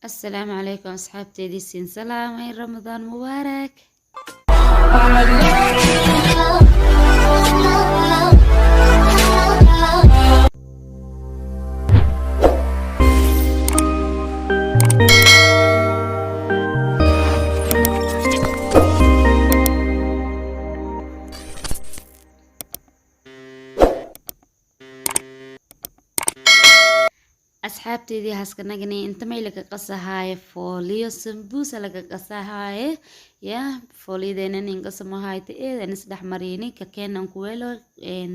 Assalaamu calaykum asxaabteedii, siin salaamay. Ramadaan mubaarak. Asxaabteedii, haskanagani inta may laga qasahaaye? Fooliyo sambuusa laga qasahaaye. Ya fooliyadeenan inqasamahayta eedan isdhex mariyni kakeenan kuweelo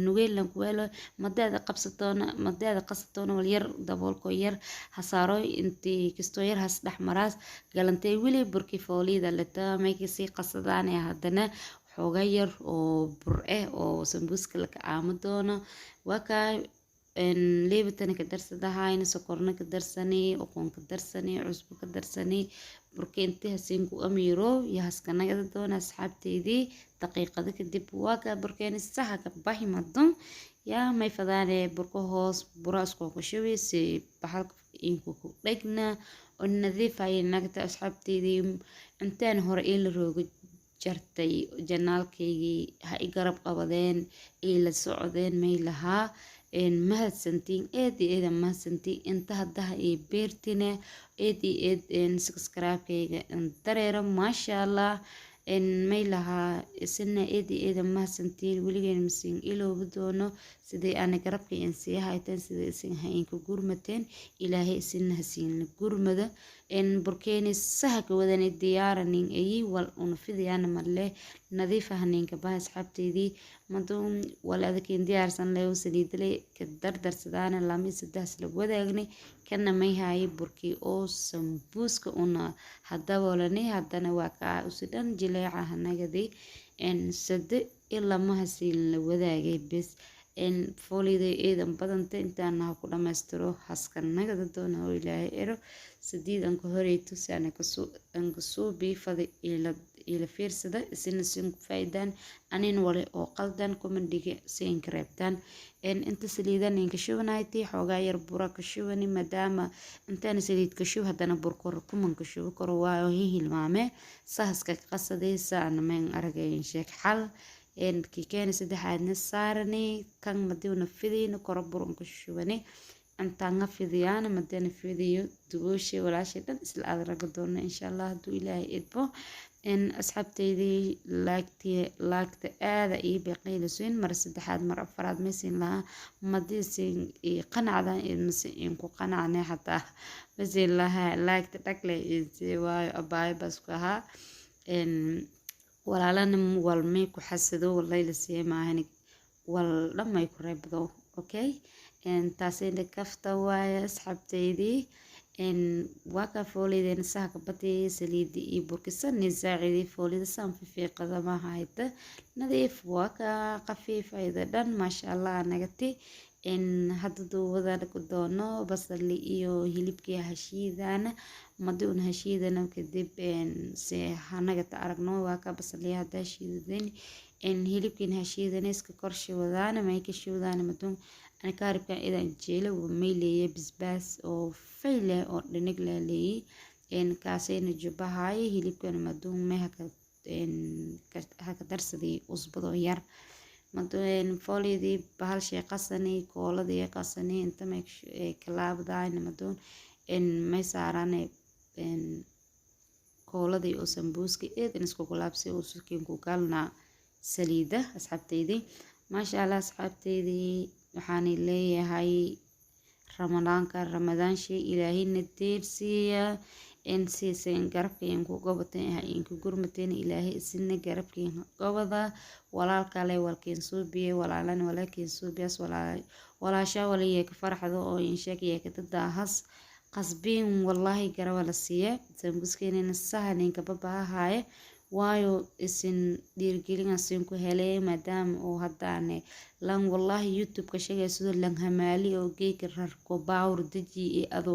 nugeelan kuweelo madeeda qabsatoona, madeeda qasatoona, wal yar daboolko yar hasaaro intii kastoo yar has dhex maraas galantay. Weli burki fooliyada leta may kasii qasadaane haddana xooga yar oo bur eh oo sambuuska laka aamo doono. Waa kaa leebitana ka darsadahayna, sokorna ka darsani, uqun ka darsani, cusbo ka darsani. Burka inti hasiin ku amiiro iyo haskanagada doona asxaabteydii daqiiqado kadib. Waa kaa burkeeni saha ka bahi madon. Yaa may fadaane burka hoos bura isku ku shubi si baxalka inku ku dhegna oo nadiif ayay nagta. Asxaabteydii, intaan hore ii la roogo jartay janaalkaygii ha i garab qabadeen, ii la socdeen, may lahaa mahadsantiin, eed iyo eeda mahadsantiin. Inta haddaha iyo beertina eed iyo eed subscribe-kayga dareero, maasha Allah. May lahaa isina eed iyo eeda mahadsantiin. Weligeen masiin iloobi doono sidii aana garabka in sii hayteen, sidii isin ha inka gurmateen. Ilaahay isina hasiin gurmada. Burkeeni saha ka wadani diyaaranin ayi wal una fidiyana marle nadiif ah ninka baha. Asxaabteydii, maduun wal adakin diyaarsan leh saliidle ka dardarsadaana lama saddex la wadaagnay. Kana may haye burkii oo sambuuska una hadaboolani haddana waa kaa usi dhan jileeca hanagadi sade ilaa mahasiin la wadaagay bes. Fooliyada eedan badanta intaana ha ku dhamaystiro haska nagada doona oo Ilaahay ero sadiid anka horeyto si ana kasoo fadi ila fiirsada, isina sin ku faa'iidaan anin wale oo qaldan commentiga si inka reebtaan. Inta saliidan inka shubanayti xoogaa yar bura ka shubani, maadaama intaana saliid ka shub haddana burkor kuman ka shubi karo, waayo hilmaame sahaska qasaday saana mayn aragay sheeg xal. Kikeena saddexaadna saarani kan madiuna fidiyna koro burun ka shubani intaan fidiyaan madana fidiyo dugooshay walaashay dhan isla aad raga doona insha Allah hadduu Ilaahay idbo. Asxaabteydii, laagtii laagta aada ii beeqaylisuin mar saddexaad mar afaraad maysin lahaa madiisin qanacdan mase inku qanacne xataa masin lahaa laagta dhagle isii, waayo abaayo baasku ahaa walaalana walmay ku xasado walay la siiyay maahan wal dhamay ku reebdo. Okay, taasina kafta waaye asxaabteydii. Waa kaa fooliyadeena saha ka batay, saliidi iyo burkisan saacidii fooliyada saan fifiiqada ma hayta nadiif, waa kaa qafiif ayada dhan, maasha Allah nagati. Hadda duubada ku doono basali iyo hilibkii hashiidana madi un hashiidana kadib si hanagata aragno. Waa kaa basaliya hadda hashiidaden, hilibkiina hashiidana iska korshi wadaana may ka shiwadaana madun. Ana kaaribkan idan jeela may leeyahay basbaas oo fay leh oo dhinig leh leeyahay, kaasayna jubahaay hilibkana maduun may haka darsaday usbado yar maduun. Fooliyadii bahal shay qasani, kooladii qasani inta may kalaabadaayna maduun may saarane kooladii oo sambuuska eed in isku gulaabsi oo sukiin ku galna saliida. Asxaabteydii, maasha Allah. Asxaabteydii, waxaan leeyahay ramadaanka ramadaanshay Ilaahayna deersiiya in siiseen garabka ku gobateen ha inku gurmateen. Ilaahay isina garabkiin gobada walaalkale walkiin suubiye walaalan walaalkiin suubiyas walaasha waliye ka farxdo oo insheeg ka dadaahas qasbiin wallaahi garaba la siiye. Sambuuskeenina sahaninka babahahaaye, waayo isin dhiirigelin siin ku helay, maadaama oo haddaane lan wallaahi YouTube-ka sheegaya sidoo lan hamaali oo geeka rarko baawr deji iyo ado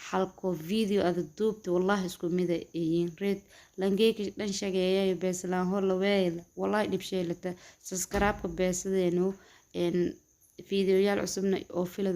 halko video ada duubta wallaahi isku mida yihiin reed langeeka dhan shageeyayo beeslaan holloweel wallaahi dhibsheelata subscribe-ka beesadeenu videoyaal cusubna oo filada.